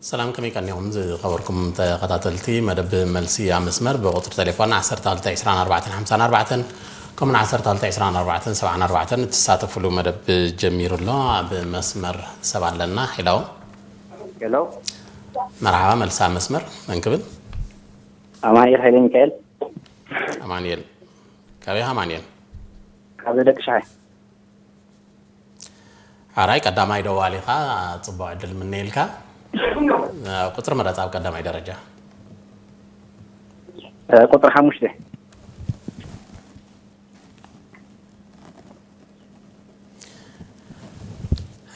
ሰላም፣ ከመይ ቀኒኹም ዝኸበርኩም ተኸታተልቲ መደብ መልሲ ኣብ መስመር? ብቁጽሪ ቴሌፎን ዓሰርተ ክልተ ዕስራን ኣርባዕተን ሓምሳን ኣርባዕተን ከምኡን ዓሰርተ ክልተ ዕስራን ኣርባዕተን ሰብዓን ኣርባዕተን እትሳተፍሉ መደብ ጀሚሩ ኣሎ። ኣብ መስመር ሰብ ኣለና። ሄሎ። ሄሎ። መርሓባ፣ መልሲ ኣብ መስመር። መን ክብል? ኣማኑኤል ሃይለ ሚካኤል። ኣማኑኤል። ካበይ ኢኻ ኣማኑኤል? ካብ ደቂ ሸሓይ። ሓራይ ቀዳማይ ደዋሊኻ፣ ጽቡቕ ዕድል ምነየልካ። ቁጽሪ ምረጽ ኣብ ቀዳማይ ደረጃ። እ፣ ቁጽሪ ሓሙሽተ።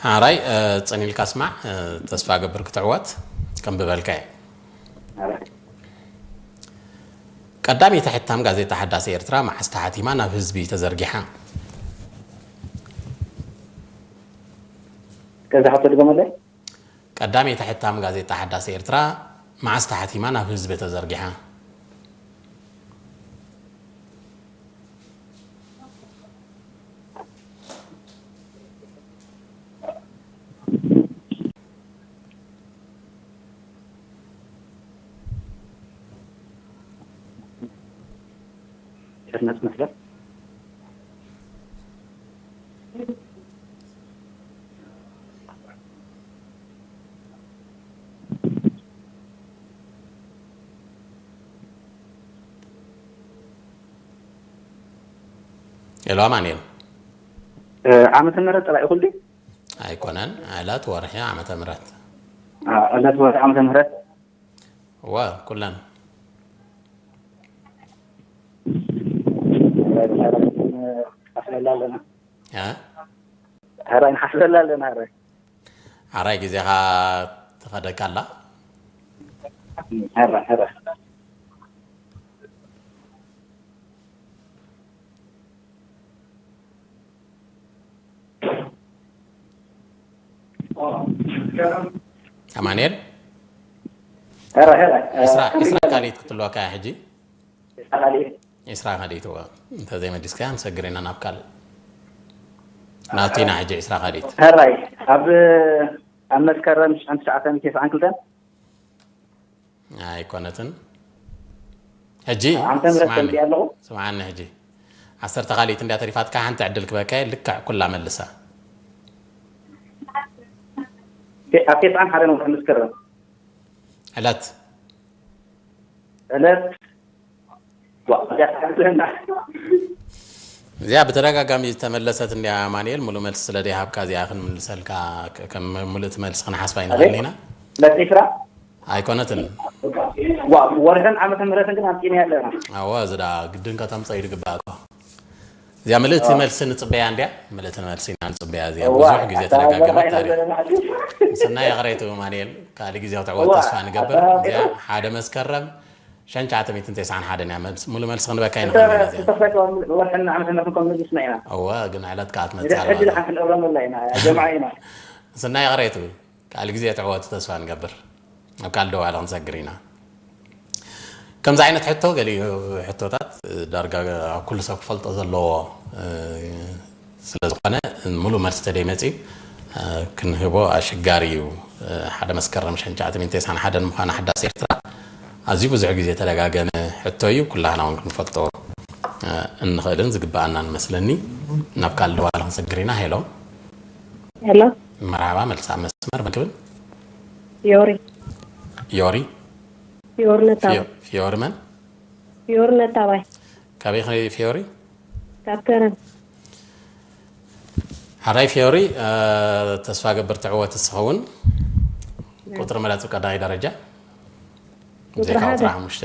ሓራይ፣ እ፣ ጽን ኢልካ ስማዕ፣ እ፣ ተስፋ ገብር ክትዕወት ከም ብበልካ እየ። ሓራይ። ቀዳመይቲ ሕታም ጋዜጣ ሓዳስ ኤርትራ መዓስ ተሓቲማ ናብ ህዝቢ ተዘርጊሓ? ከዛ ሕቶ ድገመለይ። ቀዳመይቲ ሕታም ጋዜጣ ሓዳስ ኤርትራ መዓስ ተሓቲማ ናብ ህዝቢ ተዘርጊሓ? ቸርነት መስፍን። ሄሎ ኣማኑኤል። እ፣ ዓመተ ምህረት ጥራይ ይኹል ድዩ? ኣይኮነን፣ ዕለት፣ ወርሒ፣ ዓመተ ምህረት። አ፣ ዕለት፣ ወርሒ፣ ዓመተ ምህረት። እወ፣ ኩለን። ሕራይ ንሓስበላ ኣለና። እ? ሕራይ ንሓስበላ ኣለና፣ ሕራይ። ሕራይ ግዜኻ ትኸደካ ኣላ። ሕራይ፣ ሕራይ። ኣማኑኤል? ሕራይ፣ ሕራይ። ዒስራ፣ ዒስራ ካልኢት ክትህልወካ እያ ሕጂ። ዒስራ ካልኢት። ዒስራ ካልኢት፣ እወ። እንተዘይመሊስካያ ንሰግር ኢና ናብ ካልእ። ናቱ ኢና ሕጂ ዒስራ ካልኢት። ሕራይ፣ ኣብ፣ ኣብ መስከረም ሽሕን ትሽዓተን ተስዓን ክልተን? ኣይኮነትን። ሕጂ ዓመተ ምህረት ስምዓኒ። ፈልጢ ኣለኹ። ስምዓኒ ሕጂ። ዓሰርተ ካልኢት እንድያ ተሪፋትካ፣ ሓንቲ ዕድል ክበካ እየ፣ ልክዕ ኩላ መልሳ። ቴ-፣ ኣብ ተስዓን ሓደን ወርሒ መስከረም። ዕለት? ዕለት? ዋ፣ እዚኣ ትሓግዘና። እዚኣ ብተደጋጋሚ ዝተመለሰት እንድያ ኣማኑኤል፣ ሙሉእ መልሲ ስለ ዘይሃብካ እዚኣ ክንምልሰልካ፣ ከ-፣ ከም ሙሉእ እቲ መልሲ ክንሓስባ ኣይንኽእልን ኢና። ዕለት ዒስራ? ኣይኮነትን። ዋ፣ ወርሕን ዓመተ ምህረትን ግን ኣምጺእና ኣለና። ኣዎ፣ እዚ ደኣ ግድን ከተምጽኦ እዩ ዝግባእ እኮ። እዚኣ ምልእቲ ኣዎ። መልሲ ንጽበያ እንድያ፣ ምልእቲ መልሲ ኢና ንጽበያ እዚኣ። እዋ፣ ብዙሕ ግዜ ኣታ ተደጋገመት ወርሒ ታሪኽ። ዘለና ሕጂ። ምስናይ ይቕሬቱ ኣማኑኤል፣ ካልእ ግዜ ክትዕወት እዋ፣ ተስፋ ንገብር። ኣታ እዚኣ ሓደ መስከረም ሸንቻተ ሚእትን ተስዓን ሓደን እያ መልስ-፣ ሙሉ መልሲ ክንበካ እንተ-፣ ኣይንኽእልን ኢና እዚኣ። እንተፈለጥካ ወርሕን ዓመተ ምህረትን ከም መሊስና ኢና። እወ፣ ግን ዕለት ከኣ ትመጽእ ኣላ። ሕጂ ደሓን ክንእረመላ ኢና፣ ጀምዓ ኢና። ምስናይ ይቕሬቱ። ካልእ ግዜ ትዕወቱ ተስፋ ንገብር። ኣብ ካልእ ደዋለ ክንሰግር ኢና። ከምዚ ዓይነት ሕቶ፣ ገሊኡ ሕቶታት ዳርጋ ኣብ ኩሉ ሰብ ክፈልጦ ዘለዎ፣ እ፣ ስለ ዝኾነ፣ ሙሉእ መልሲ ተደይመጽዩ፣ እ፣ ክንህቦ ኣሸጋሪ እዩ። እ፣ ሓደ መስከረም ሸንቻ ዓመተ ሚእቲ ተስዓን ሓደን ምዃና ሓዳስ ኤርትራ ኣዝዩ ብዙሕ ግዜ ተደጋገመ ሕቶ እዩ። ኩላህና እውን ክንፈልጦ፣ እ፣ እንኽእልን ዝግበኣናን መስለኒ። ናብ ካልእ ደዋለ ክንሰግር ኢና። ሄሎ። ሄሎ። መርሓባ፣ መልሲ ኣብ መስመር መን ክብል? ፊዮሪ። ዮሪ? ፊዮሪ ነታባይ። ፊዮ-፣ ፊዮሪ መን? ፊዮሪ ነታባይ። ካበይ ኢኺ ፊዮሪ? ካብ ከረን። ሓራይ ፊዮሪ፣ እ፣ ተስፋ ገብር ትዕወት እስኻ እውን። ቁጽሪ ምረጽ ቀዳማይ ደረጃ። ቁጽሪ ብዘይካ ቁጽሪ ሓደ። ሓሙሽተ።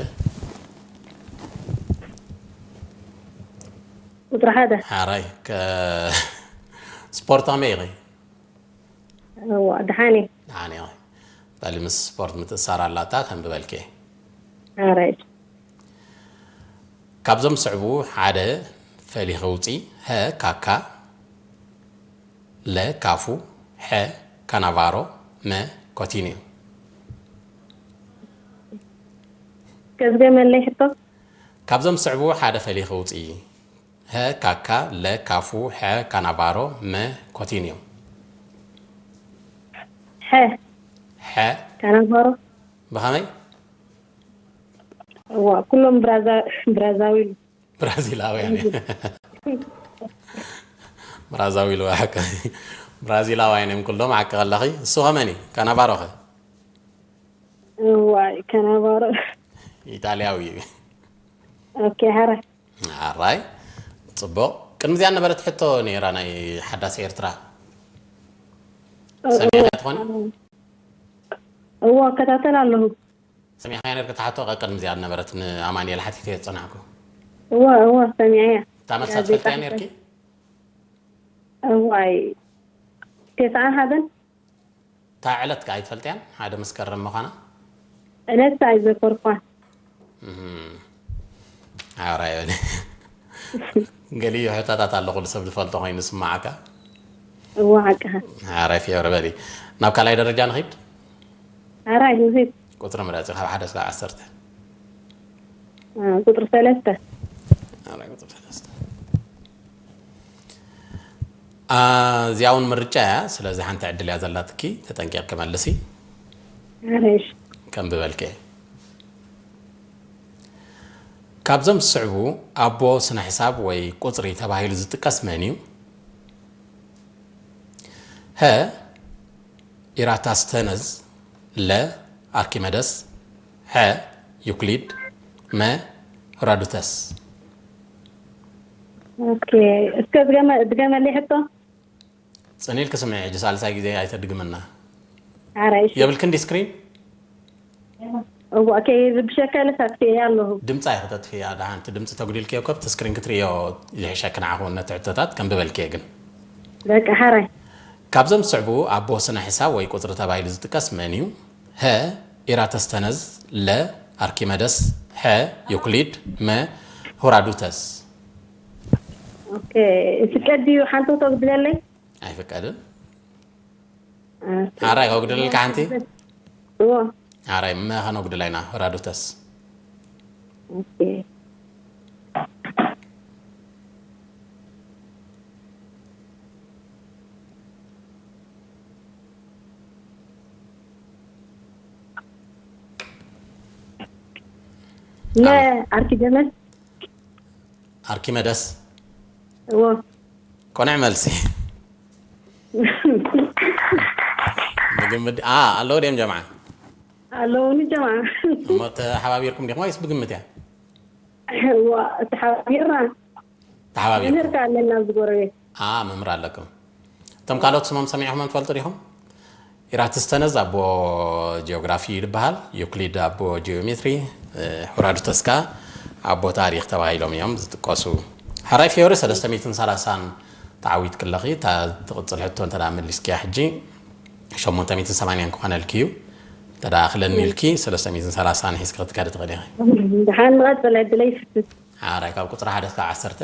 ቁጽሪ ሓደ። ሓራይ፣ ከ-፣ ስፖርት ከመይ ኢኺ? እዋ፣ ደሓን እየ። ደሓን እየ። በሊ ምስ ስፖርት ምትእሳር ኣላታ፣ ከም ዝበልኪ። ኣራይ። ካብዞም ዝስዕቡ ሓደ ፈሊኺ ውፂ። ሀ፣ ካካ፣ ለ፣ ካፉ፣ ሐ፣ ካናቫሮ፣ መ፣ ኮቲኒዮ። ከዝገመለይ ሕቶ? ካብዞም ዝስዕቡ ሓደ ፈሊኺ ውፂ። ሀ፣ ካካ፣ ለ፣ ካፉ፣ ሐ፣ ካናቫሮ፣ መ፣ ኮቲኒዮ። ሐ። ሐ፣ ዐ ካናቫሮ። ብኸመይ? እዋ፣ ኩሎም ብራዛ-፣ ብራዛዊል። ብራዚላውያን እዮም። ብራዛዊል ወይ ሓቂ። ብራዚላውያን እዮም ኩሎም፣ ሓቂ ከለኺ። እሱ ኸመን እዩ? ካናቫሮ ኸ? እዋ፣ ካናቫሮ። ኢጣልያዊ እዩ። ኦኬ፣ ሓራ። ኣራይ። ጽቡቕ። ቅድሚ እዚኣ ነበረት ሕቶ ነይራ ናይ ሓዳስ ኤርትራ። ሰሚዕያ ትኾኒ? እዋ፣ እከታተል ኣለኹ። ሰሚዕያ ነርኪ? እታ ሕቶ ቀ-፣ ቅድሚ እዚኣ ነበረት ንኣማኑኤል ሓቲተ ዝጸናሕኩ። እዋ፣ እዋ፣ ሰሚዐያ። እታ መልሳ ጋዜጣ ትፈልጥያ ሕቶ። ነርኪ? እዋይ፣ ተስዓን ሓደን። እታ ዕለት ከ ኣይትፈልጥያን? ሓደ መስከረም ምዃና? ዕለት ኣይዘከርኳን። እም። ኣራይ በሊ። ገሊኡ ሕቶታት ኣሎ ኩሉ ሰብ ዝፈልጦ ኮይኑ ዝስማዓካ። እዋ፣ ሓቅኻ። ኣራይ ፊዮሪ በሊ። ናብ ካልኣይ ደረጃ ንኺድ? ኣራይ፣ ንኺድ። ቁጽሪ ምረጺ ካብ ሓደ እስካብ ዓሰርተ። አ፣ ቁጽሪ ሰለስተ። ኣራይ ቁጽሪ ሰለስተ። አ፣ እዚኣ እውን ምርጫ እያ። ስለዚ ሓንቲ ዕድል እያ ዘላትኪ። ተጠንቂቕኪ መልሲ። ኣራይ፣ እሺ። ከም ብበልከ። ካብዞም ዝስዕቡ ኣቦ ስነ ሕሳብ ወይ ቁጽሪ ተባሂሉ ዝጥቀስ መን እዩ? ሀ፣ ኢራታስተነዝ፣ ለ፣ ኣርኪመደስ፣ ሐ፣ ዩክሊድ፣ መ፣ ሄሮዶተስ። ኦኬ፣ እስከ ድገመ-፣ ድገመለይ ሕቶ። ጽን ኢልኪ ስምዒ፣ ሕጂ ሳልሳይ ግዜ ኣይተድግምና። ኣራይ፣ እሺ። የብልክን ዲ ስክሪን? እዋ፣ ከይርብሸካ ኢለ ሳክትየ ኣለኹ። ድምጻ ኢኺ ተጥፍያ፣ ደሓን እቲ ድምጺ ተጉዲልክዮ እኮ ኣብቲ ስክሪን ክትርእዮ ይሕሸኪ ንዓኺ እውን ነቲ ሕቶታት ከንብበልክየ ግን። በቃ፣ ሓራይ። ካብዞም ዝስዕቡ ኣቦ ስነ ሕሳብ ወይ ቁጽሪ ተባሂሉ ዝጥቀስ መን እዩ? ሀ፣ ኢራተስተነዝ፣ ለ፣ ኣርኪመደስ፣ ሐ፣ ዩክሊድ፣ መ፣ ሄሮዶተስ። ኦኬ፣ ይፍቀድ ድዩ ሓንቲ ተጉድለለይ? ኣይፍቀድን። ኦኬ። ሓራይ ከጉድለልካ ሓንቲ? እዎ። ሓራይ መ ከነጉድላ ኢና፣ ሄሮዶተስ። ኦኬ። ለ፣ ኣርኪደመስ። ኣርኪመደስ። እዎ። ቆንዕ መልሲ። ብግምት፣ አ፣ ኣለዉ ድዮም ጀምዓ? ኣለዉኒ ጀምዓ። እሞ ተሓባቢርኩም ዲኹም ወይስ ብግምት እያ? እዋ፣ ተሓባቢርና። ተሓባቢርኩም? መምህር ከ ኣለና ኣብዚ ጎረቤት። አ፣ መምህር ኣለኩም። እቶም ካልኦት ስሞም ሰሚዕኹሞም ትፈልጡ ዲኹም? ኢራትስተነዝ ኣቦ ጂኦግራፊ ይበሃል፣ ዩክሊድ ኣቦ ጂኦሜትሪ፣ እ፣ ሄሮዶተስ ከኣ ኣቦ ታሪኽ ተባሂሎም እዮም ዝጥቀሱ። ሓራይ ፊዮሪ ሰለስተ ሚእትን ሰላሳን ተዓዊትኪ ኣለኺ። እታ ትቕጽል ሕቶ እንተ ደኣ መሊስኪያ ሕጂ ሸሞንተ ሚእትን ሰማንያን ክኾነልኪ እዩ። እንተ ደኣ ክለኒ ኢልኪ ሰለስተ ሚእትን ሰላሳን ሒዝኪ ክትከዲ ትኽእሊ ኢኺ። ደሓን ንቐጽል ዕድለይ ይፍትን። ሓራይ ካብ ቁጽሪ ሓደ እስካብ ዓሰርተ።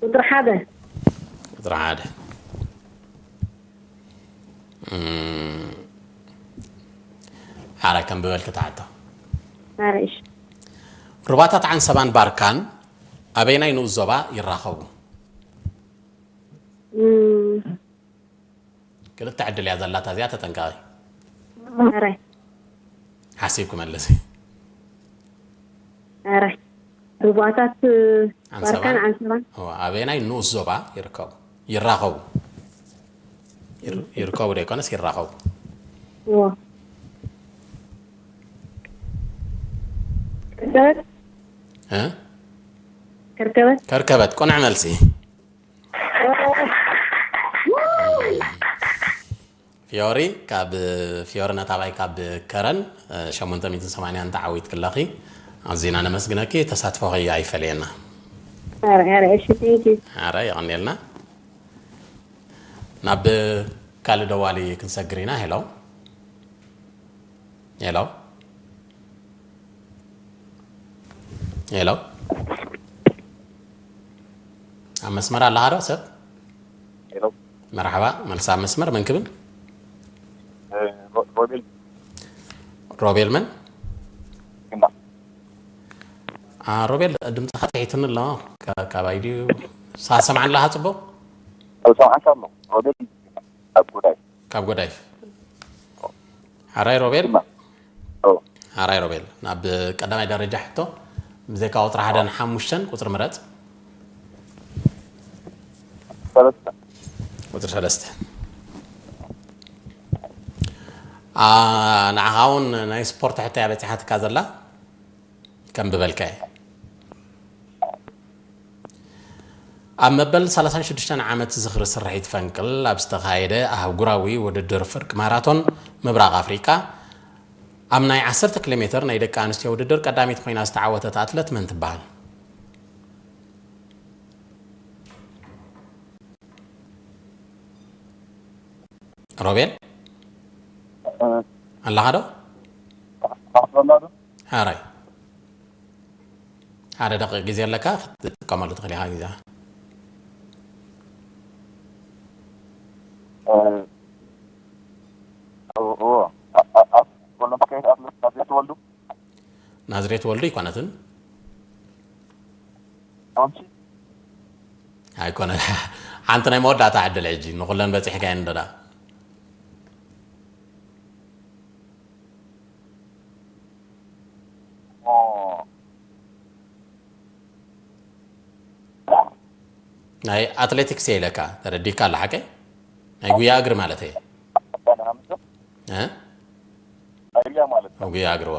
ቁጽሪ ሓደ። ቁጽሪ ሓደ። እም፣ ሓራይ ከም ብበልኪ ትሓቶ። ኣረ፣ እሺ። ሩባታት ዓንሰባን ባርካን ኣበየናይ ንኡስ ዞባ ይራኸቡ? እም፣ ክልተ ዕድል እያ ዘላታ እዚኣ፣ ተጠንቀቒ። ኣረ፣ ሓሲብኪ መልሲ። ኣረ። ሩባታት ዓንሰባን? ባርካን ዓንሰባን። እዋ፣ ኣበየናይ ንኡስ ዞባ ይርከቡ? ይራኸቡ። ይር-፣ ይርከቡ ዶ ይኮነስ ይራኸቡ? እዎ። ከርከበት? እ? ከርከበት? ከርከበት፣ ቅኑዕ መልሲ። ፊዮሪ፣ ካብ ፊዮሪ ነታባይ ካብ ከረን፣ እ፣ ሸሞንተ ሚእትን ሰማንያን ተዓዊትኪ ኣለኺ። ኣዚና ነመስግነኪ፣ ተሳትፎኺ ኣይፈለየና። ኣረ፣ ኣረ፣ እሺ፣ thank you። ኣረ፣ የቐንየልና። ናብ ካልእ ደዋሊ ክንሰግር ኢና። ሄሎ። ሄሎ። ሄሎ። ኣብ መስመር ኣለኻ ዶ ሰብ? ሄሎ። መርሓባ፣ መልሳ ኣብ መስመር መን ክብል? እ፣ ሮ-፣ ሮቤል። ሮቤል መን? ግንባር። አ፣ ሮቤል ድምፅኻ ትሒትኒ ኣሎ። ካ-፣ ካባይ ድዩ? ሳ-፣ ሰምዓኒ ኣለኻ ፅቡቕ? ኣብ ሰምዓካ ኣሎ። ሮቤል ኣብ ጉዳይ። ካብ ጎዳይፍ። ኣራይ ሮቤል ኣራይ ሮቤል ናብ ቀዳማይ ደረጃ ሕቶ ብዘይካ ቁፅሪ ሓደን ሓሙሽተን ቁፅሪ ምረፅ። ቁፅሪ ሰለስተ። ንዓኻ እውን ናይ ስፖርት ሕቶ እያ በፂሓትካ ዘላ። ከም ብበልካ እየ። ኣብ መበል ሰላሳን ሽዱሽተን ዓመት ዝኽሪ ስርሒት ፈንቅል ኣብ ዝተኻየደ ኣህጉራዊ ውድድር ፍርቂ ማራቶን ምብራቕ ኣፍሪቃ ኣብ ናይ ዓሰርተ ኪሎ ሜትር ናይ ደቂ ኣንስትዮ ውድድር ቀዳሚት ኮይና ዝተዓወተት ኣትለት መን ትበሃል? ሮቤል ኣለኻ ዶ? ሓራይ ሓደ ደቂቕ ግዜ ኣለካ ክትጥቀመሉ ትኽእል ኢኻ ግዜ። ኦሎምፒካዊት ኣትሌት ናዝሬት ወልዱ። ናዝሬት ወልዱ ኣይኮነትን። ኣይኮነ ሓንቲ ናይ መወዳእታ ዕድል ሕጂ ንኩለን በፂሕካየን እንዶ ደኣ። ናይ ኣትሌቲክስ እየ ኢለካ ተረዲካ ኣሎ ሓቀይ ናይ ጉያ እግሪ ማለት እየ። ጉያ ማለት ጉያ እግርዋ።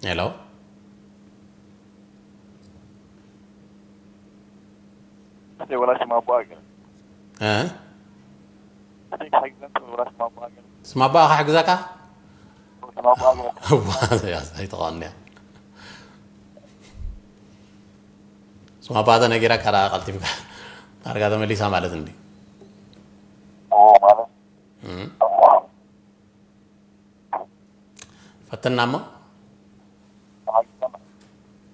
ሄሎ ወላ ሽማቦ ኣገር እ ሓግዘን ወላ ሽማቦ ኣገር ስማባ ክሕግዘካ ሽማቦ ኣገር ኣይተቐንያ ስማባ ተነጊራ ካዳ ቀልጢፍካ ዳርጋ ተመሊሳ ማለት እንዲ ማለት ፈትና እሞ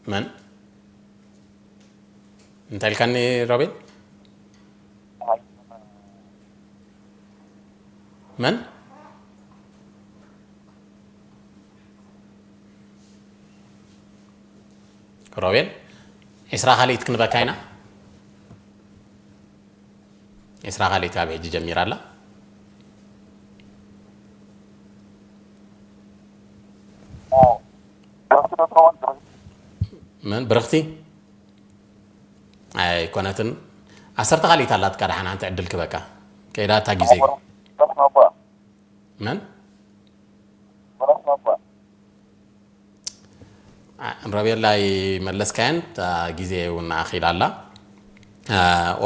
መን እንታይ ኢልካኒ ሮቤል? መን ሮቤል? ዒስራ ካልኢት ክንበካ ኢና። ዒስራ ካልኢት ካብ ሕጂ ጀሚራ ኣላ። መን ብርኽቲ? ኣይኮነትን። ዓሰርተ ካልኢት ኣላትካ ደሓን ሓንቲ ዕድል ክበካ ከይዳ እታ ግዜ ግን መን ረቤላ ኣይመለስካያን እታ ግዜ እውን ኣኺላ ኣላ።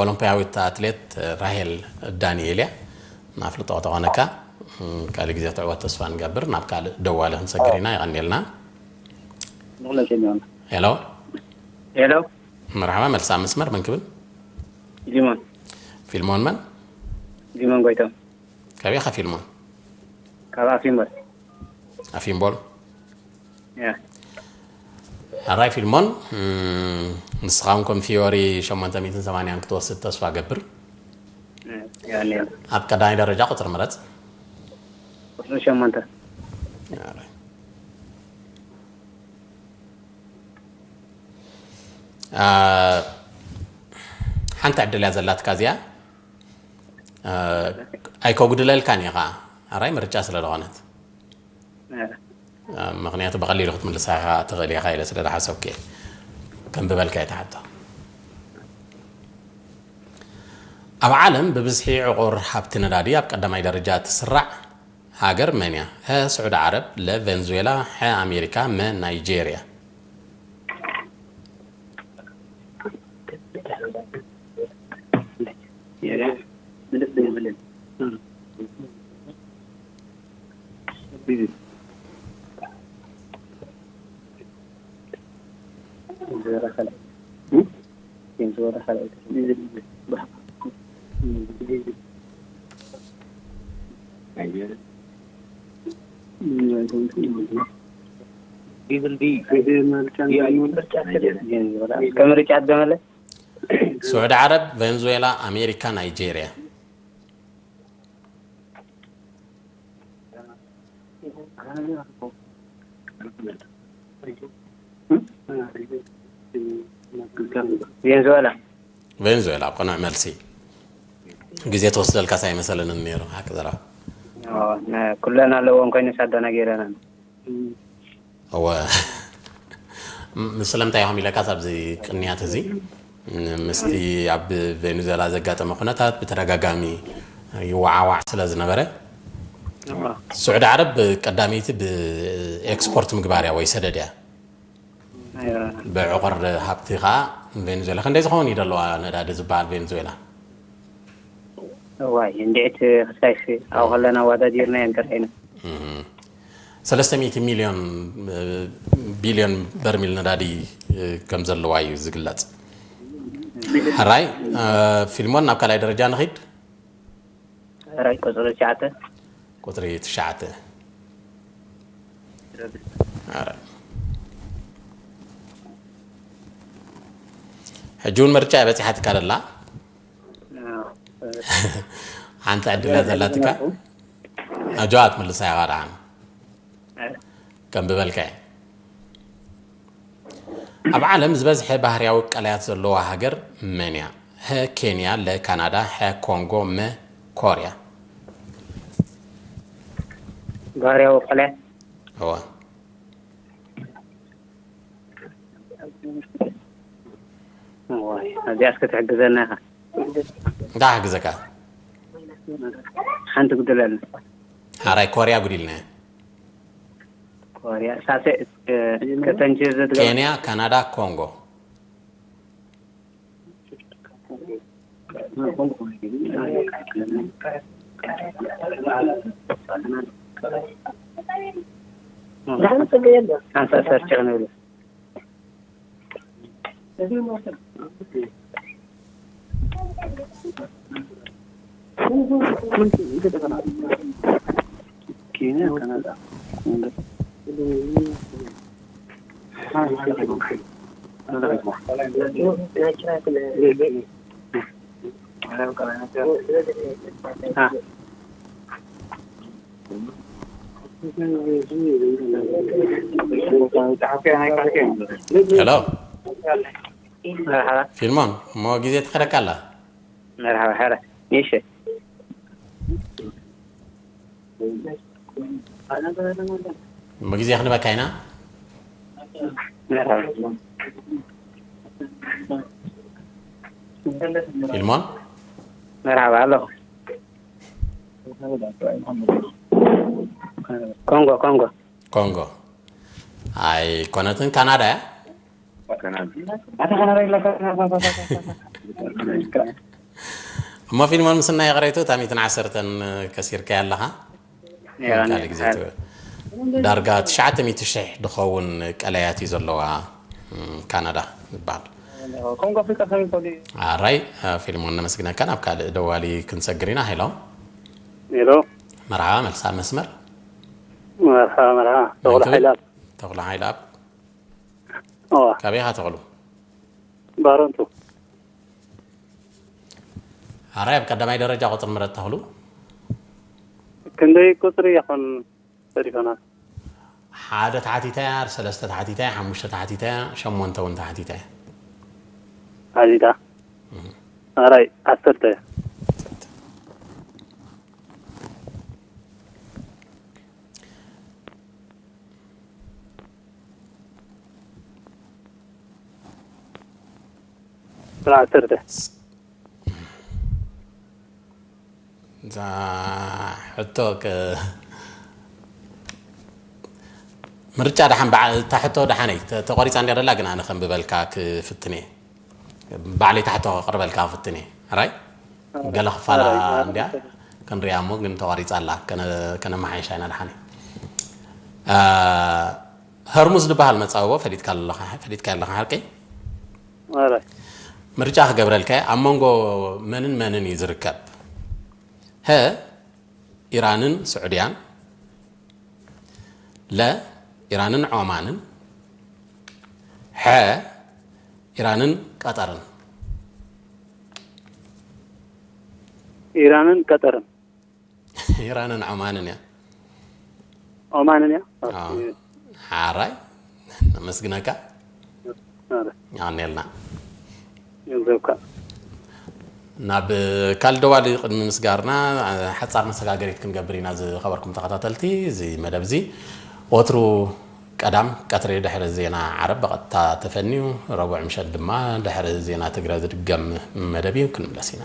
ኦሎምፒያዊት ኣትሌት ራሄል ዳንኤል እያ። ናፍልጦ ተኾነካ ካልእ ግዜ ትዕወት ተስፋ ንገብር። ናብ ካልእ ደዋሊ ክንሰግር ኢና። የቐንየልና። ሄሎ ሄሎ መርሓባ መልሳ መስመር መን ክብል ፊልሞን ፊልሞን መን ፊልሞን ጎይቶም ካበይ ኢኻ ፊልሞን ካብ ኣፊምበር ኣፊምቦል ያ ኣራይ ፊልሞን እም፣ ንስኻ እውን ከም ፊዮሪ ሸሞንተ ሚእትን ሰማንያን ክትወስድ ተስፋ ገብር ያኔ ኣብ ቀዳማይ ደረጃ ቁፅሪ ምረፅ ቁፅሪ ሸሞንተ አ፣ ሓንቲ ዕድል እያ ዘላትካ እዚኣ አ፣ ኣይከጉድለልካን እየ ከዓ ኣራይ ምርጫ ስለ ዝኾነት አ፣ ምክንያቱ ብቐሊሉ ክትምልሳ ኢኻ ትኽእል ኢኻ ኢለ ስለ ዝሓሰብኩ እየ ከም ብበልካ እየ ትሓቶ ኣብ ዓለም ብብዝሒ ዕቑር ሃብቲ ነዳዲ ኣብ ቀዳማይ ደረጃ ትስራዕ ሃገር መን እያ? ሀ ስዑዲ ዓረብ፣ ለ ቬንዙዌላ፣ ሐ ኣሜሪካ፣ መ ናይጄርያ። ከምርጫ ገመለ ስዑዲ ዓረብ፣ ቬንዙዌላ፣ ኣሜሪካ፣ ናይጄርያ። ቬንዙዌላ። ቬንዙዌላ ኣብ ቅኑዕ መልሲ። ግዜ ትወስደልካስ ኣይመሰለንን ነይሩ፣ ሓቂ ዘረባ። ኩለን ኣለዎም ኮይኑስ ኣደናጊረና። እወ። ስለምንታይ ኢኹም ኢለካስ ኣብዚ ቅንያት እዚ ምስቲ ኣብ ቬንዙዌላ ዘጋጠመ ኩነታት ብተደጋጋሚ ይወዓዋዕ ስለ ዝነበረ፣ ስዑዲ ዓረብ ቀዳመይቲ ብኤክስፖርት ምግባር እያ ወይ ሰደድ እያ። ብዕቑር ሃብቲ ከዓ ቬንዙዌላ። ክንደይ ዝኸውን እዩ ዘለዋ ነዳዲ ዝበሃል ቬንዙዌላ? እዋይ እንድዒት ክሳይሲ ኣብኡ ከለና ኣዋዳዲርና እየን ተረኢና። ሰለስተ ሚእቲ ሚልዮን ቢልዮን በርሚል ነዳዲ ከም ዘለዋ እዩ ዝግለጽ። ሕራይ፣ ፊልሞን፣ ናብ ካልኣይ ደረጃ ንኺድ። ሕራይ ቁፅሪ ትሽዓተ። ቁፅሪ ትሽዓተ። ሕጂ እውን ምርጫ እያ በፂሓትካ ደላ። ሓንቲ ዕድል እያ ዘላትካ። ኣጆዋ ትምልሳ እያ ደሓን። ከም ዝበልካ እየ። ኣብ ዓለም ዝበዝሐ ባህርያዊ ቀላያት ዘለዋ ሃገር መን እያ? ሀ ኬንያ፣ ለ ካናዳ፣ ሐ ኮንጎ፣ መ ኮርያ። ባህርያዊ ቀላያት እዋ እዚኣስ ክትሕግዘና ኢኻ። እንታይ ክሕግዘካ? ሓንቲ ጉድለና። ሓራይ ኮርያ ጉዲልና። ኮርያ ሳሰ ከተንጂ ዝድገ ኬንያ፣ ካናዳ፣ ኮንጎ። ሓንሳ ሰርች ክንብል ሄሎ ፊልሞን፣ እሞ ግዜ ትኸደካ ኣላ። መርሓባ ሓረ። እሺ። እሞ ግዜ ክንበካ ኢና። መርሓባ። ፊልሞን መርሓባ ኣለኹ። ኮንጎ ኮንጎ ኮንጎ ኣይኮነትን፣ ካናዳ እያ። እሞ ፊልሞን ምስና ይቕሬቱ እታ ሚእትን ዓሰርተን ከሲርካያ ኣለኻ። ካልእ ግዜ ዳርጋ ትሽዓተ ሚእቲ ሽሕ ዝኸውን ቀለያት እዩ ዘለዋ። ካናዳ ዝበሃል። ኮንጎ ኣፍሪቃ ከመይ ይፈልዩ? ኣራይ ፊልሞን ነመስግነካ። ናብ ካልእ ደዋሊ ክንሰግር ኢና። ሄሎ ሄሎ መርሓባ፣ መልሳ መስመር መርሓባ መርሓባ። ተኽሉ ሓይላት ተኽሉ ሓይልኣብ ኦ ካበይ ኢኻ ተኽሉ? ባረንቱ ኣራይ ኣብ ቀዳማይ ደረጃ ቁፅሪ ምረጥ ተኽሉ። ክንደይ ቁፅሪ ይኾን ተሪፈና? ሓደ ተሓቲታ እያ፣ ሰለስተ ተሓቲታ እያ፣ ሓሙሽተ ተሓቲታ እያ፣ ሸሞንተ እውን ተሓቲታ እያ። ሓቲታ ኣራይ ዓሰርተ እያ። ዓሰርተ እዛ ሕቶ ክ- ምርጫ ደሓን በዓ- እታ ሕቶ ደሓነይ ተ- ተቆሪፃ እንዲያ ደላ፣ ግን ኣነ ከም ብበልካ ክፍትን እየ። ባዕለይ እታ ሕቶ ከቅርበልካ ክፍትን እየ። ኣራይ ገለ ክፋላ እንዲያ ክንሪኣ እሞ፣ ግን ተቋሪፃ ኣላ። ከነ- ከነመሓይሻ ኢና ደሓነይ። አ፣ ሀርሙዝ ዝበሃል መፃብቦ ፈሊጥካ ኣለኻ፣ ፈሊጥካ ኣለኻ ሓቀይ? ኣራይ ምርጫ ክገብረልካ እየ። ኣብ መንጎ መንን መንን እዩ ዝርከብ? ሀ ኢራንን ስዑድያን፣ ለ ኢራንን ዖማንን፣ ሐ ኢራንን ቀጠርን። ኢራንን ቀጠርን ኢራንን ዖማንን እያ። ኦማንን እያ። አዎ። ሓራይ ነመስግነካ። ኣረ፣ ኣኔልና። ገንዘብካ። ናብ ካልእ ደዋሊ ቅድሚ ምስጋርና፣ ሓጻር መሰጋገሪት ክንገብር ኢና። ዝኸበርኩም ተኸታተልቲ፣ እዚ መደብ እዚ ወትሩ ቀዳም ቀትሪ ድሕሪ ዜና ዓረብ ብቐጥታ ተፈንዩ፣ ረቡዕ ምሸት ድማ ድሕሪ ዜና ትግረ ዝድገም መደብ እዩ። ክንምለስ ኢና።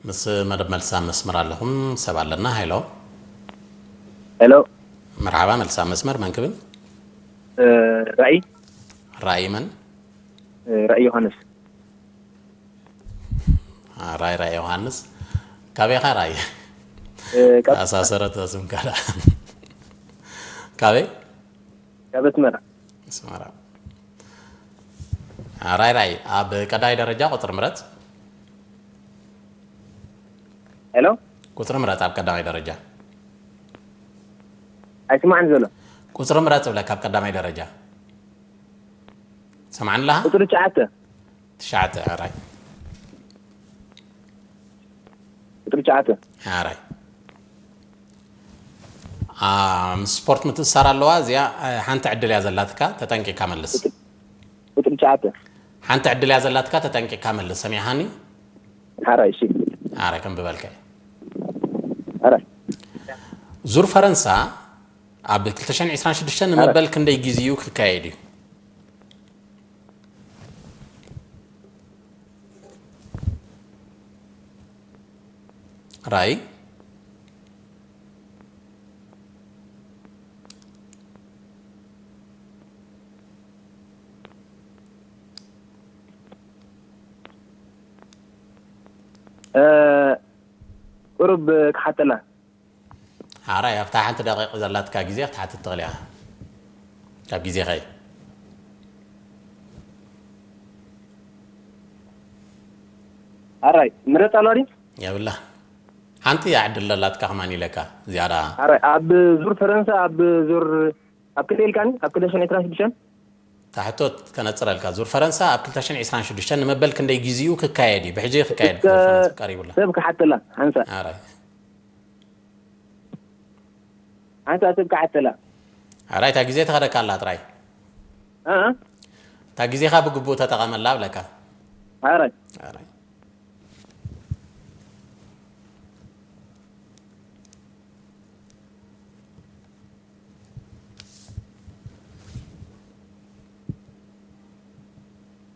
ምስ መደብ መልሳ መስመር ኣለኹም ሰብ ኣለና። ሄሎ። ሄሎ። መርሓባ፣ መልሳ መስመር መን ክብል? እ፣ ራእይ። ራእይ መን? እ፣ ራእይ ዮሃንስ። አ፣ ራእይ፣ ራእይ ዮሃንስ። ካበይ ኢኻ ራእይ? እ፣ ካብ ተኣሳሰረት ስምካ ደኣ። ካበይ? ካብ ኣስመራ። ኣስመራ። ራይ ራይ፣ ኣብ ቀዳማይ ደረጃ ቁጽሪ ምረጽ። ሄሎ? ቁጽሪ ምረጽ ኣብ ቀዳማይ ደረጃ። ኣይስማዕን ዘሎ። ቁጽሪ ምረጽ እብለካ ኣብ ቀዳማይ ደረጃ። ሰማዕኒ ኣለኻ? ቁጽሪ ትሽዓተ። ትሽዓተ፣ ራይ። ቁጽሪ ትሽዓተ። ኣራይ። አ፣ ምስ ስፖርት ምትእስሳር ኣለዋ። እዚኣ፣ አ፣ ሓንቲ ዕድል እያ ዘላትካ፣ ተጠንቂቕካ መልስ። ቁጽሪ፣ ቁጽሪ ትሽዓተ። ሓንቲ ዕድል እያ ዘላትካ፣ ተጠንቂቕካ መልስ። ሰሚዕኻኒ? ኣራይ፣ እሺ። ኣራይ፣ ከም ዝበልካ እዩ። ኣራይ። ዙር ፈረንሳ ኣብ ክልተ ሽሕን ዕስራን ሽዱሽተን ኣራይ። ንመበል ክንደይ ግዜኡ ክካየድ እዩ? ራይ። እ፣ ቁሩብ ክሓተላ። ሓራይ፣ ኣብታ ሓንቲ ደቂቕ ዘላትካ ግዜ ክትሓትት ትኽእል ኢኻ። ካብ ግዜኻ እዩ። ሓራይ፣ ምረጽ ኣሎ ድዩ? የብላ። ሓንቲ እያ ዕድል ዘላትካ ከማን ኢለካ። ዝያዳ ሓራይ፣ ኣብ ዙር ፈረንሳ፣ ኣብ ዙር፣ ኣብ ክንደይ ኢልካኒ? ኣብ ክልተ ሽሕን ዕስራን ሽዱሽተን? እታ ሕቶ ከነጽረልካ። ዙር ፈረንሳ ኣብ ክልተ ሽሕን ዕስራን ሽዱሽተን ንመበል ክንደይ ግዜኡ ክካየድ እዩ? ብሕጂ ክካየድ እስከ ኮንፈረንስ ቀሪቡላ። ሰብ ክሓተላ፣ ሓንሳእ። ሓራይ። ሓንሳእ ሰብ ክሓተላ። ሓራይ፣ እታ ግዜ ተኸደካ ኣላ ጥራይ። እ? እታ ግዜኻ ብግቡእ ተጠቐመላ እብለካ። ሓራይ። ሓራይ።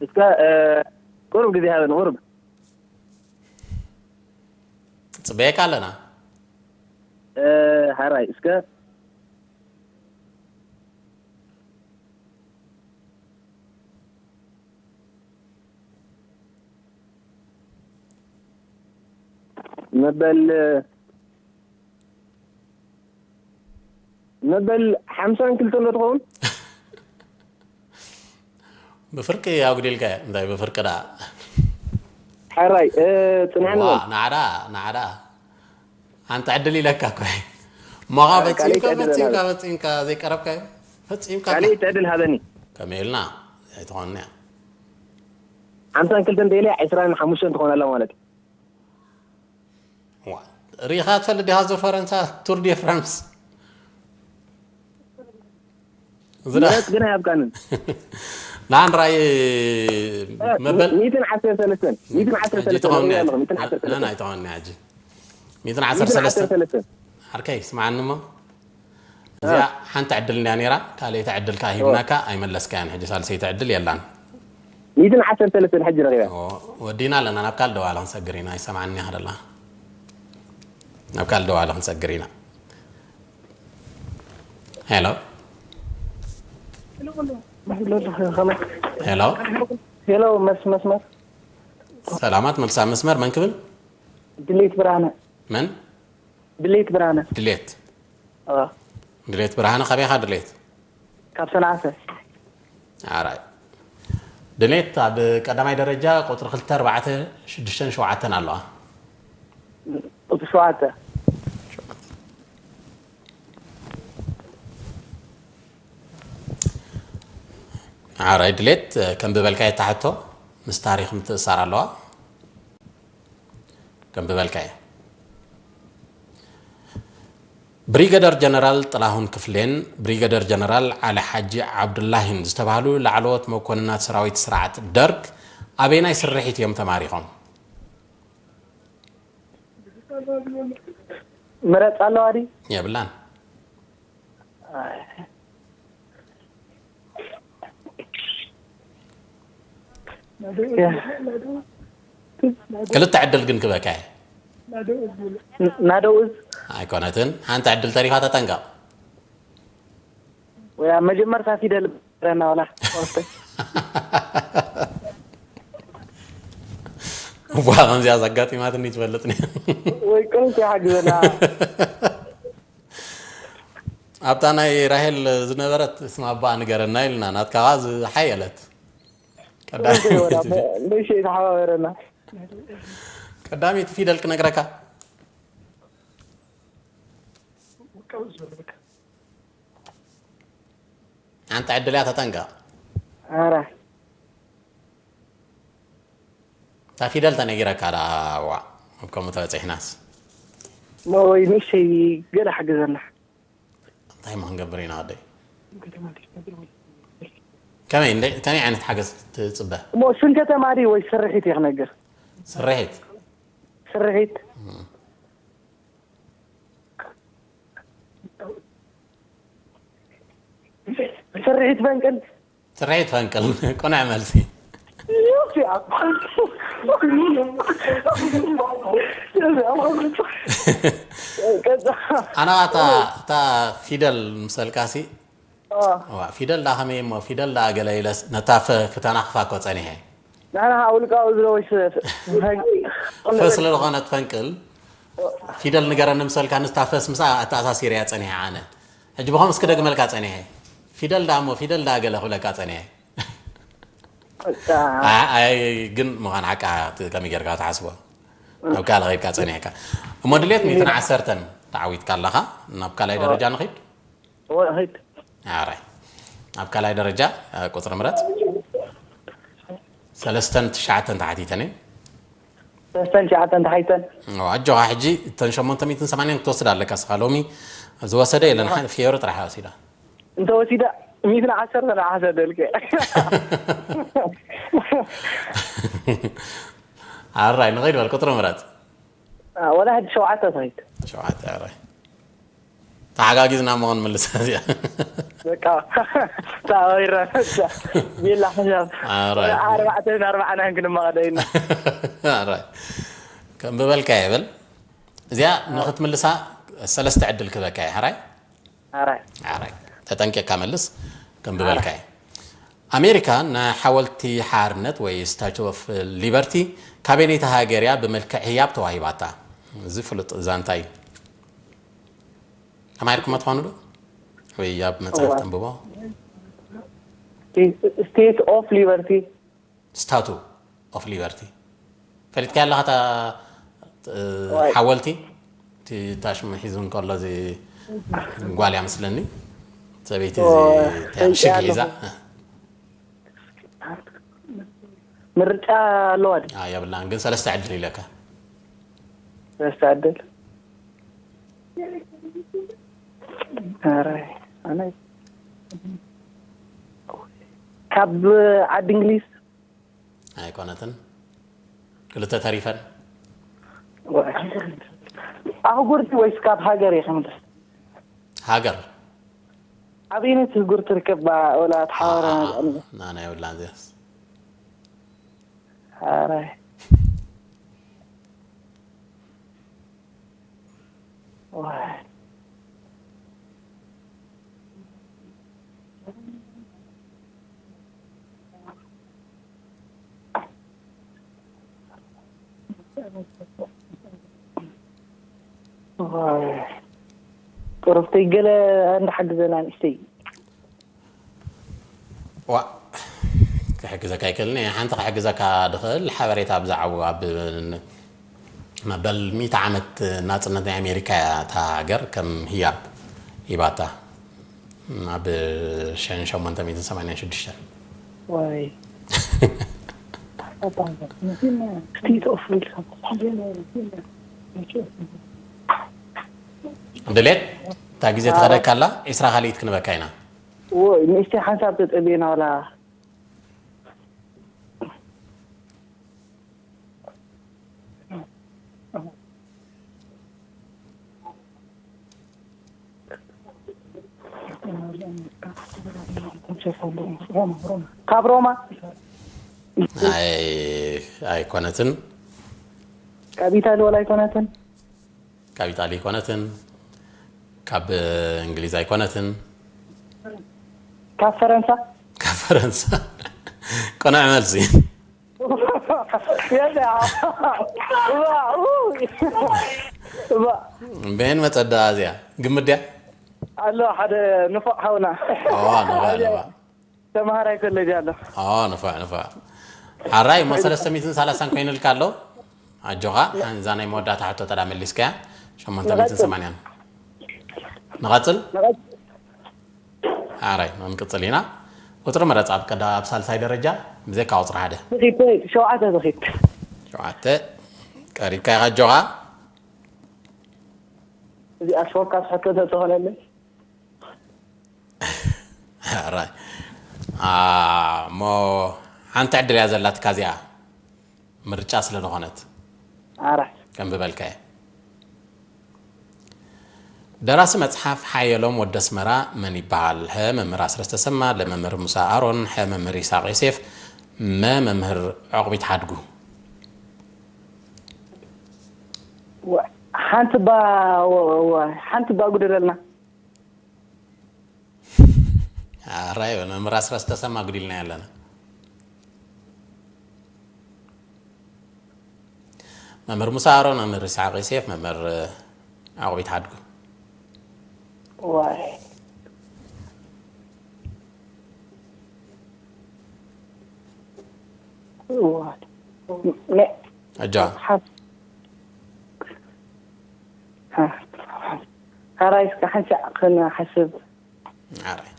እስከ፣ እ፣ ቁሩብ ግዜ ሃበኒ፣ ቁሩብ። ጽበየካ ኣለና። እ፣ ሓራይ፣ እስከ። መበል፣ መበል ሓምሳን ክልተን ዶ ትኸውን? ብፍርቂ ኣጉዲልካዮ። እንታይ ብፍርቂ ደኣ? ሓራይ፣ እ፣ ጽንሓኒ ዋ፣ በል። ናዕዳ፣ ናዕዳ። ኣንተ ዕድል ኢለካ እኮ። እሞ ኸዓ እ፣ ካልእ ፈጺምካ፣ ዕድል ፈጺምካ፣ ኣለና። ፈጺምካ ዘይቀረብካዮ? ፈጺምካ። ካልእ ዕድል ሃበኒ። ከመይ ኢልና? ኣይትኾንንያ። ሓምሳን ክልተን ተኢለ ዕስራን ሓሙሽተን ትኾን ኣላ ማለት እዩ። ዋ፣ ሪኢኻ ትፈልጥ ዲኻ ዙር ፈረንሳ፣ ቱር ዲ ፍራንስ? ዝና- ምረጽ ግን ኣይኣብቃንን። ንዓን ራእይ እ፣ መበል ሚእትን ዓሰርተ ሰለስተን፣ ሚእትን ዓሰርተ ሰለስተን ሕጂ ትኾን ሪኢያ እያ። ኣለኹ፣ ሚእትን ዓሰርተ ሰለስተን። ናን ኣይትኾን እያ ሕጂ። ሚእትን ዓሰርተ ሰለስተን። ሚእትን ዓሰርተ ሰለስተን። ዓርከይ፣ ስምዓኒ እሞ። እዚኣ ሓንቲ ዕድል እንድያ ነይራ፣ ካልኣይቲ ዕድል ከኣ ሂብናካ ኣይመለስካያን። ሕጂ ሳልሰይቲ ዕድል የላን። ሚእትን ዓሰርተ ሰለስተን ሕጂ ረኺበ። ወዲና ኣለና። ናብ ካልእ ደዋላ ክንሰግር ኢና። ይሰምዓኒ ከለኻ ናብ ካልእ ደዋላ ክንሰግር ኢና። ሄሎ ሄሎ። ሄሎ መስ መስመር ሰላማት መልሳ መስመር መን ክብል? ድሌት ብርሃነ መን? ድሌት ብርሃነ ድሌት አ፣ ድሌት ብርሃነ ካበይ ኢኻ ድሌት? ካብ ሰንዓፈ ኣራይ ድሌት ኣብ ቀዳማይ ደረጃ ቁፅሪ ክልተ ኣርባዕተ ሽዱሽተን ሸውዓተን ኣለዋ። ቁፅሪ ሸውዓተ ኣራይ ድሌት ከም ዝበልካዮ እታ ሕቶ ምስ ታሪኽ ምትእሳር ኣለዋ። ከም ዝበልካዮ ብሪገደር ጀነራል ጥላሁን ክፍሌን ብሪገደር ጀነራል ዓሊ ሓጂ ዓብዱላሂን ዝተባህሉ ላዕለዎት መኮንናት ሰራዊት ስርዓት ደርግ ኣበየናይ ስርሒት እዮም ተማሪኾም? ምረፅ ኣለዋ ድዩ? የብላን። ክልተ ዕድል ግን ክበካ እየ። ናዶ እዝ ኣይኮነትን። ሓንቲ ዕድል ተሪፋ ተጠንቀቕ። ወይ ኣብ መጀመርታ ፊደል ረና ዋላ ዋ ከምዚኣ ዘጋጢማትኒ ትፈልጥኒ። ወይ ቅንኩ ይሓግዘና። ኣብታ ናይ ራሄል ዝነበረት ስም ኣቦኣ ንገረና ኢልና ናትካ ከኣ ዝሓየለት ቀዳመይቲ ንእሽተይ ተሓባበረና። ቀዳመይቲ ፊደል ክነግረካ። ሓንቲ ዕድል እያ ተጠንቀቕ። ኣረ እታ ፊደል ተነጊረካ ደኣ ዋእ ኣብ ከምኡ ተበፂሕናስ። እሞ ወይ ንእሽተይ ገለ ሓግዘና። እንታይ እሞ ክንገብር ኢና ወደይ? ከመይ እንደ- ከመይ ዓይነት ሓገዝ ትፅበ? እሞ ስም ከተማ ድዩ ወይ ስርሒት እየ ክነግር? ስርሒት ስርሒት ስርሒት ፈንቅል ስርሒት ፈንቅል ቅኑዕ መልሲ። ኣነ እታ እታ ፊደል ምሰልካሲ ዋ ፊደል ዳ ከመይ እሞ ፊደል ዳ ገለ ኢለስ ነታ ፈ ክተናኽፋ እኮ ጸኒሐ። ንሕና ውልቃዊ ዝለወሽ ፈ ስለ ዝኾነት ፈንቅል ፊደል ንገረኒ ምሰልካ ንስታ ፈስ ምሳ ኣተኣሳሲረያ ጸኒሐ ኣነ። ሕጂ ብኸም እስኪ ደግመልካ ጸኒሐ። ፊደል ዳ እሞ ፊደል ዳ ገለ ክብለካ ጸኒሐ። ኣይ ግን ምዃን ሓቃ ከመይ ጌርካ ትሓስቦ? ኣብ ካልእ ኸይድካ ጸኒሕካ እሞ ድሌት ሚእትን ዓሰርተን ተዓዊትካ ኣለኻ። ናብ ካልኣይ ደረጃ ንኺድ። ወሒድ ኣራይ ኣብ ካልኣይ ደረጃ ቁፅሪ ምረፅ። ሰለስተን ትሽዓተን ተሓቲተን እየን። ሰለስተን ትሽዓተን ተሓቲተን ኣጆኻ ሕጂ እተን ሸሞንተ ሚእትን ሰማንያን ክትወስድ ኣለካ ስኻ ሎሚ ዝወሰደ የለን። ፊዮሪ ጥራሕ ወሲዳ። እንተወሲዳ ሚእትን ዓሰርተን ኣሓሰደልከ ኣራይ ንኸይድ በል ቁፅሪ ምረፅ። ወላ ሕጂ ሸውዓተ ትኸይድ ሸውዓተ ኣራይ ተሓጋጊዝና እሞ ክንምልሳ እዚኣ በቃ ታወይራ ቢላ ሕሳብ ኣራይ ኣርባዕተን ኣርባዕናን ክንመቐደይና ኣራይ ከም ብበልካ ይብል እዚኣ ንክትምልሳ ሰለስተ ዕድል ክበካ እየ ሕራይ ኣራይ ኣራይ ተጠንቂቕካ መልስ ከም ብበልካ እየ ኣሜሪካ ንሓወልቲ ሓርነት ወይ ስታቹ ኦፍ ሊበርቲ ካበየነይቲ ሃገር እያ ብመልክዕ ህያብ ተዋሂባታ? እዚ ፍሉጥ ዛንታ እዩ። ተማሂርኩሞ ትኾኑ ዶ ወይ ኣብ መፅሓፍ ተንብቦ? ስቴት ኦፍ ሊበርቲ ስታቱ ኦፍ ሊበርቲ ፈሊጥካ ኣለኻ እታ ሓወልቲ እቲ ታሽም ሒዙ እንከሎ እዚ ጓል እያ መስለኒ ሰበይቲ ሽግ ሒዛ ምርጫ ኣለዋ ድዩ? የብላን ግን ሰለስተ ዕድል ኢለካ ሰለስተ ዕድል ኧረ ኣነ ካብ ዓዲ እንግሊዝ ኣይኮነትን ክልተ ተሪፈን ኣህጉር ድዩ ወይስ ካብ ሃገር እየ ክምልስ ሃገር ኣበይነት ህጉር ትርከብ? ወላ ተሓዋረ ናና የብላን እዚያስ። ኣራይ። ቁርብተይ ገለ እንዳሓግዘና ንእሽተይ። ዋ ክሕግዘካ ይክእልኒ። ሓንቲ ክሕግዘካ ድኽእል ሓበሬታ ብዛዕባ ኣብ መበል ሚእቲ ዓመት ናፅነት ናይ ኣሜሪካ እያ እታ ሃገር ከም ህያብ ሂባታ ኣብ ሸን ሸሞንተ ሚእትን ሰማንያን ሽዱሽተን። ወይ ድሌት እታ ግዜ ትኸደካ ኣላ። ዒስራ ካልኢት ክንበካ ኢና። ወይ ንእሽተይ ሓንሳብ ተጠብየና ዋላ። ካብ ሮማ ኣይኮነትን። ካብ ኢታሊ ወላ ኣይኮነትን። ካብ ኢጣሊ ኣይኮነትን። ካብ እንግሊዝ ኣይኮነትን። ካብ ፈረንሳ። ካብ ፈረንሳ። ቅኑዕ መልሲ። በየን መፀዳ እዚኣ ግምት ድያ? ኣሎ ሓደ ንፉዕ ሓውና። ንፋዕ ንፋዕ። ተምሃራይ ኮሌጅ ኣሎ። ንፋዕ ንፋዕ። ሓራይ እሞ ሰለስተ ሚእትን ሰላሳን ኮይኑልካ ኣሎ። ኣጆኻ። እዛ ናይ መወዳእታ ሕቶ ተዳ መሊስካያ። ሸሞንተ ሚእትን ሰማንያን። ንቐፅል። ሓራይ ንቅፅል ኢና። ቁፅሪ መረፃ ኣብ ቀዳ ኣብ ሳልሳይ ደረጃ ብዘይካ ቁፅሪ ሓደ። ዝኺድ ሸውዓተ ዝኺድ። ሸውዓተ ቀሪብካ ኢኻ ኣጆኻ። እዚኣ ሾርካት ሕቶ ተተኾነለይ። ራይ እሞ ሓንቲ ዕድል እያ ዘላትካ እዚኣ ምርጫ ስለ ዝኾነት ኣራይ ከም ዝበልካየ። ደራሲ መጽሓፍ ሓየሎም ወዲ ኣስመራ መን ይበሃል? ሀ መምህር ኣስረስ ተሰማ፣ ለ መምህር ሙሳ ኣሮን፣ ሐ መምህር ይስሐቅ ዮሴፍ፣ መ መምህር ዑቕቢት ሓድጉ። ሓንቲ ባ ሓንቲ ባ ጉደለልና። ኣራይ መምህር ኣስረስ ተሰማ ጉዲልና ያለና። መምህር ሙሳ ኣሮን፣ መምህር ይስሓቅ ዮሴፍ፣ መምህር ዓቑቢት ሓድጉ። ዋይ ኣጃ ሓራይ እስከ ሓንሻዕ ክንሓስብ። ኣራይ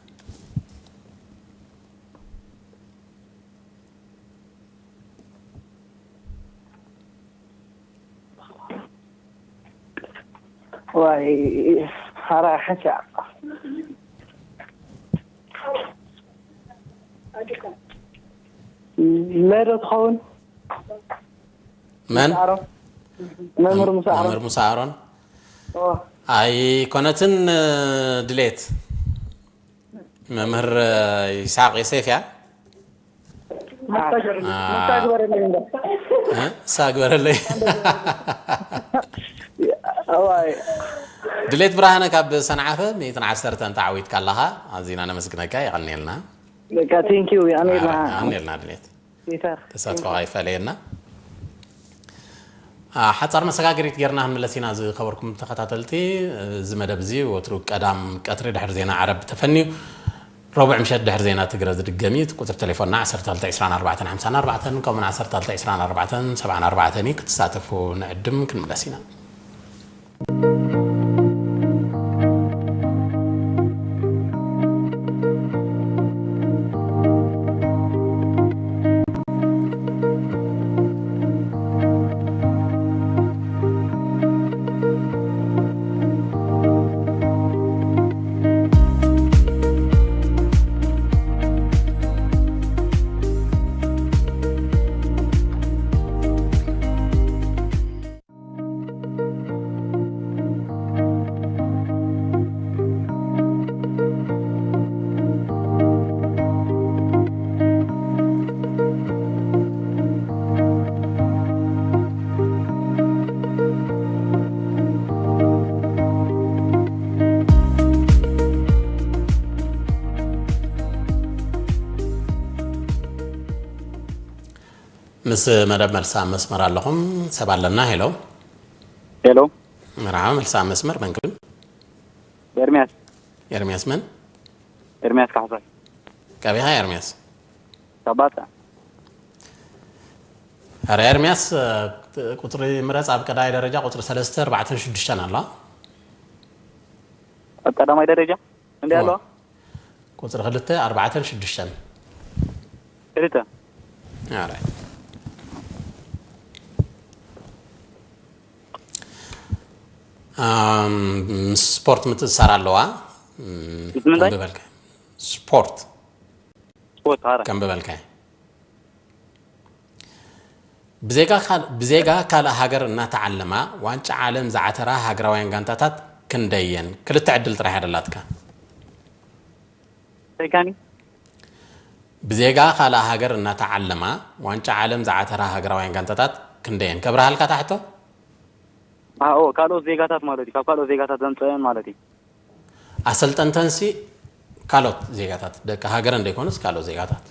ዋይ ሓራይ ሓንሻዕ ለዶ ትኸውን መን መምህር ሙሳ ኣሮን። መምህር ሙሳ ኣሮን። ኣይኮነትን ድሌት መምህር ይስሓቅ ዮሴፍ እያ። ንሳ ግበረለይ እምበር። ንሳ ግበረለይ። ድሌት ብርሃነ ካብ ሰንዓፈ ሚእትን ዓሰርተን ተዓዊትካ ኣለኻ። ኣዚና ነመስግነካ። የቐንየልና። በቃ ቴንኪዩ። የቐንየልና። የቐንየልና ድሌት። ተሳትፎኻ ይፈለየና። ሓፃር መሰጋገሪት ጌርና ክንምለስ ኢና። ዝኸበርኩም ተኸታተልቲ፣ እዚ መደብ እዚ ወትሩ ቀዳም ቀትሪ ድሕሪ ዜና ዓረብ ተፈንዩ፣ ረቡዕ ምሸት ድሕሪ ዜና ትግረ ዝድገም እዩ። ቁፅሪ ቴሌፎንና ዓሰርተ ክልተ ዕስራን ኣርባዕተን ሓምሳን ኣርባዕተን ከምኡውን ዓሰርተ ክልተ ዕስራን ኣርባዕተን ሰብዓን ኣርባዕተን እዩ። ክትሳተፉ ንዕድም። ክንምለስ ኢና። ምስ መደብ መልሲ ኣብ መስመር ኣለኹም። ሰብ ኣለና። ሄሎ። ሄሎ። መርሓባ፣ መልሲ ኣብ መስመር፣ መን ክብል? ኤርሚያስ። ኤርሚያስ መን? ኤርሚያስ ካሕሳይ። ቀቢኻ ኤርሚያስ? ካባታ። ኣረ ኤርሚያስ፣ ቁፅሪ ምረፅ። ኣብ ቀዳማይ ደረጃ ቁፅሪ ሰለስተ፣ ኣርባዕተን ሽዱሽተን ኣለዋ። ኣብ ቀዳማይ ደረጃ እንዲ ኣለዋ? ቁፅሪ ክልተ፣ ኣርባዕተን ሽዱሽተን። ክልተ። ኣረ ምስ ስፖርት ምትእሳር ኣለዋ። ምስ ምንታይ? ከም ዝበልካ ስፖርት ስፖርት። ኣረ ከም ዝበልካ ብዜጋ ካል- ብዜጋ ካልእ ሃገር እናተዓለማ ዋንጫ ዓለም ዝዓተራ ሃገራውያን ጋንታታት ክንደየን? ክልተ ዕድል ጥራሕ እያ ደላትካ። ሰይካኒ። ብዜጋ ካልእ ሃገር እናተዓለማ ዋንጫ ዓለም ዝዓተራ ሃገራውያን ጋንታታት ክንደየን? ከብርሃልካ ታሕቶ? ኣዎ፣ ካልኦት ዜጋታት ማለት እዩ። ካብ ካልኦት ዜጋታት ዘምፀአን ማለት እዩ። ኣሰልጠንተንሲ ካልኦት ዜጋታት፣ ደቂ ሃገረን ዘይኮኑስ ካልኦት ዜጋታት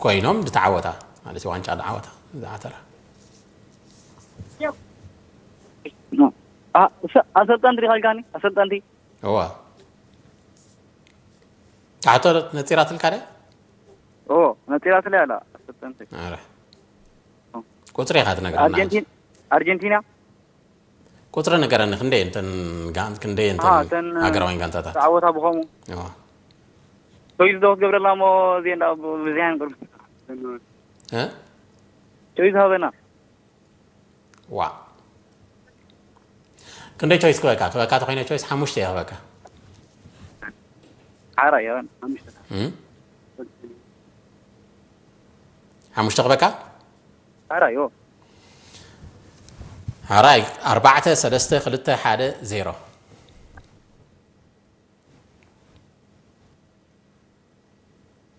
ኮይኖም ዝተዓወታ ማለት እዩ። ዋንጫ ዝዓወታ፣ ዝዓተራ። ኣ- ሰ- ኣሰልጠንቲ ዲኻ ኢልካኒ? ኣሰልጠንቲ። እዋ፣ ታሕቶ ነፂራትልካ ደ? ኦ፣ ነፂራትለይ ኣላ። ኣሰልጠንቲ። ኣረ፣ ቁፅሪ ኢኻ ትነግረና። ኣርጀንቲን- ኣርጀንቲና። ቁፅሪ ንገረኒ። ክንደይ እንተን ጋን- ክንደይ እንተን ኣሃ፣ እተን ሃገራውያን ጋንታታት? ተዓወታ ብኸሙ። እዋ። ቶይዝ ዶ ክትገብረላ እሞ እዚአን ዳ ብዚያን ቅርብ እ? ቶይዝ ሃበና። ዋ፣ ክንደይ ቾይስ ክበካ? ክበካ ተኮይነ ቾይስ ሓሙሽተ እየ ክበካ። ሓራ እያ። ሓሙሽተ። እም? ሓሙሽተ ክበካ? ሓራ እዮ። ሓራይ። ኣርባዕተ፣ ሰለስተ፣ ክልተ፣ ሓደ፣ ዜሮ።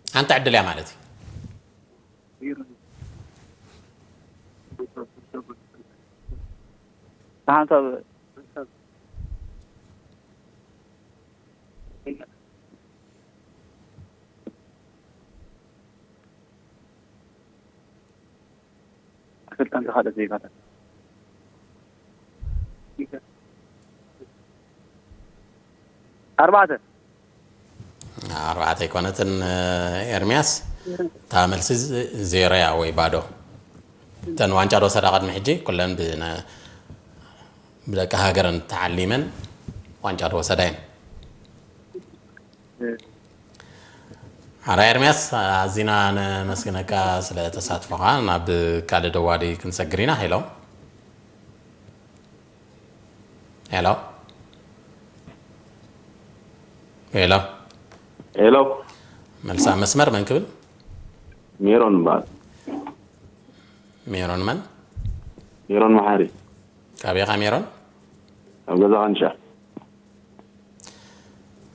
ሓንቲ ዕድል እያ ማለት እዩ። ሓንሳብ ኣሰልጠንቲ ካልኦት ዜጋታት። ኣርባዕተ። ኣርባዕተ ኣይኮነትን። ኤርሚያስ፣ እታ መልሲ ዜሮ እያ ወይ ባዶ። እተን ዋንጫ ዶ ወሰዳ ቅድሚ ሕጂ ኩለን ብነ- ብደቂ ሃገረን ተዓሊመን ዋንጫ ዶ ወሰዳ እየን። ሓራ ኤርሚያስ፣ ኣዚና ነመስግነካ ስለ ተሳትፎኻ። ናብ ካልእ ደዋዲ ክንሰግር ኢና። ሄሎ። ሄሎ። ሄሎ። ሄሎ። መልሳ መስመር መን ክብል? ሜሮን ይበሃል። ሜሮን መን? ሜሮን መሓሪ። ካበይ ኢኻ ሜሮን? ኣብ ገዛ ካንሻ።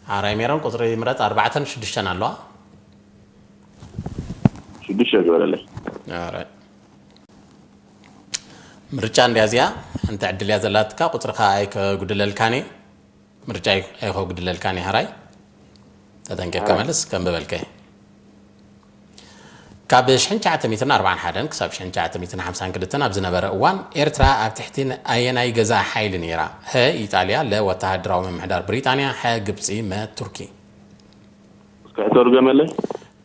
ሓራይ ሜሮን፣ ቁፅሪ ምረፅ። ኣርባዕተን ሽዱሽተን ኣለዋ። ሽዱሽተ ግበረለይ። ኣረ፣ ምርጫ እንድያ እዚኣ። ሓንቲ ዕድል እያ ዘላትካ። ቁፅርኻ ኣይከጉድለልካን እዩ። ምርጫ ኣይ- ኣይኸጉድለልካን እዩ። ሓራይ ተጠንቂቕካ ሓራይ። መልስ። ከም ዝበልከ ካብ ሽሕን ትሽዓተ ሚእትን ኣርባዓን ሓደን ክሳብ ሽሕን ትሽዓተ ሚእትን ሓምሳን ክልተን ኣብ ዝነበረ እዋን ኤርትራ ኣብ ትሕቲ ኣየናይ ገዛኢ ሓይሊ ነይራ? ሀ ኢጣልያ፣ ለ ወተሃደራዊ ምምሕዳር ብሪጣንያ፣ ሐ ግብፂ፣ መ ቱርኪ። እስኪ ሕተርገመለይ።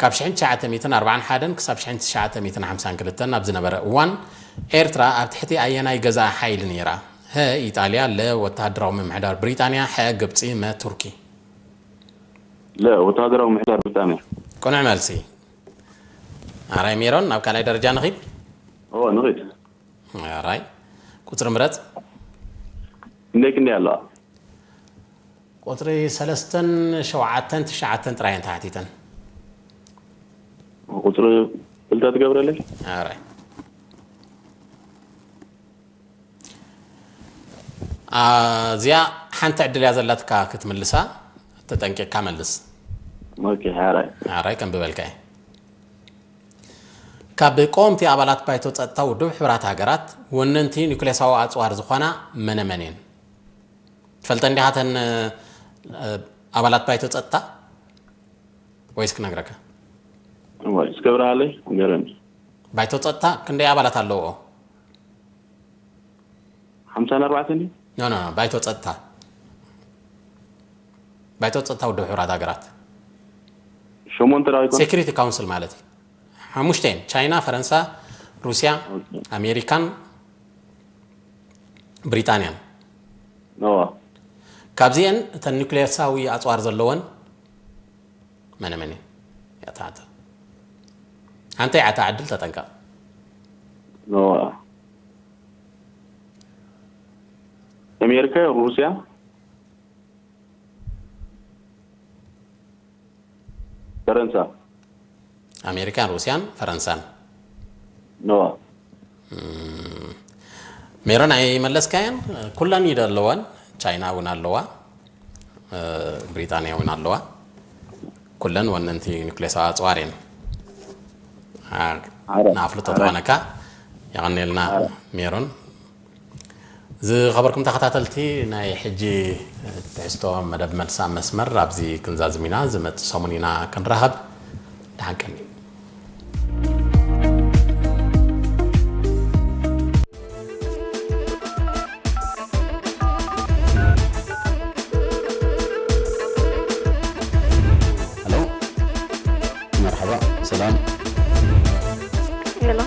ካብ ሽሕን ትሽዓተ ሚእትን ኣርባዓን ሓደን ክሳብ ሽሕን ትሽዓተ ሚእትን ሓምሳን ክልተን ኣብ ዝነበረ እዋን ኤርትራ ኣብ ትሕቲ ኣየናይ ገዛኢ ሓይሊ ነይራ? ሀ ኢጣልያ፣ ለ ወተሃደራዊ ምምሕዳር ብሪጣንያ፣ ሐ ግብፂ፣ መ ቱርኪ። ለ ወተሃደራዊ ምሕዳር ብሪጣንያ። ቅኑዕ መልሲ። ኣራይ ሜሮን፣ ናብ ካልኣይ ደረጃ ንኺድ። ኦ ንኺድ። ኣራይ ቁፅሪ ምረፅ። ክንደይ ክንደይ ኣለዋ? ቁፅሪ ሰለስተን ሸውዓተን ትሽዓተን ጥራይ እየን ተሓቲተን። ቁፅሪ ክልተ ትገብረለይ? ኣራይ። ኣዚኣ ሓንቲ ዕድል እያ ዘላትካ ክትምልሳ፣ ተጠንቂቕካ መልስ። ኦኬ፣ ሓራይ። ኣራይ ከም ዝበልካ እየ። ካብ ቀወምቲ ኣባላት ባይቶ ጸጥታ ውድብ ሕቡራት ሃገራት ወነንቲ ኒውክሌሳዊ ኣጽዋር ዝኾና መነ መን እየን? ትፈልጠን ዲኻ እተን ኣባላት ባይቶ ጸጥታ? ወይስ ክነግረካ? እስከብርሃለይ ንገረኒ። ባይቶ ጸጥታ ክንደይ ኣባላት ኣለዎ? ሓምሳን ኣርባዕተን እዩ። ኖ ኖ ባይቶ ጸጥታ ባይቶ ጸጥታ ውድብ ሕቡራት ሃገራት ሸሞንተ ዳዊት ሴኩሪቲ ካውንስል ማለት እዩ። ሓሙሽተ እየን፣ ቻይና፣ ፈረንሳ፣ ሩስያ፣ ኣሜሪካን ብሪጣንያን። ነዋ። ካብዚአን እተን ኒውክሌሳዊ ኣፅዋር ዘለወን መነ መን እየን? ያታተ ሓንቲ ዓታ ዕድል ተጠንቀቕ። ነዋ። ኣሜሪካ፣ ሩስያ፣ ፈረንሳ። ኣሜሪካን ሩስያን ፈረንሳን። ነዋ። ሜሮን ኣይመለስካየን። ኩለን ኢደ ኣለወን። ቻይና እውን ኣለዋ፣ ብሪጣንያ እውን ኣለዋ። ኩለን ወነንቲ ኒውክሌሳዊ ኣፅዋር እየን። ንኣፍልጦ ተኾነካ የቐኔልና ሜሮን። ዝኸበርኩም ተኸታተልቲ፣ ናይ ሕጂ ትሕዝቶ መደብ መልሳ መስመር ኣብዚ ክንዛዝም ኢና። ዝመጽእ ሰሙን ኢና ክንራኸብ። ደሓን ቀኒ። ሄሎ፣ መርሓባ፣ ሰላም። ሄሎ።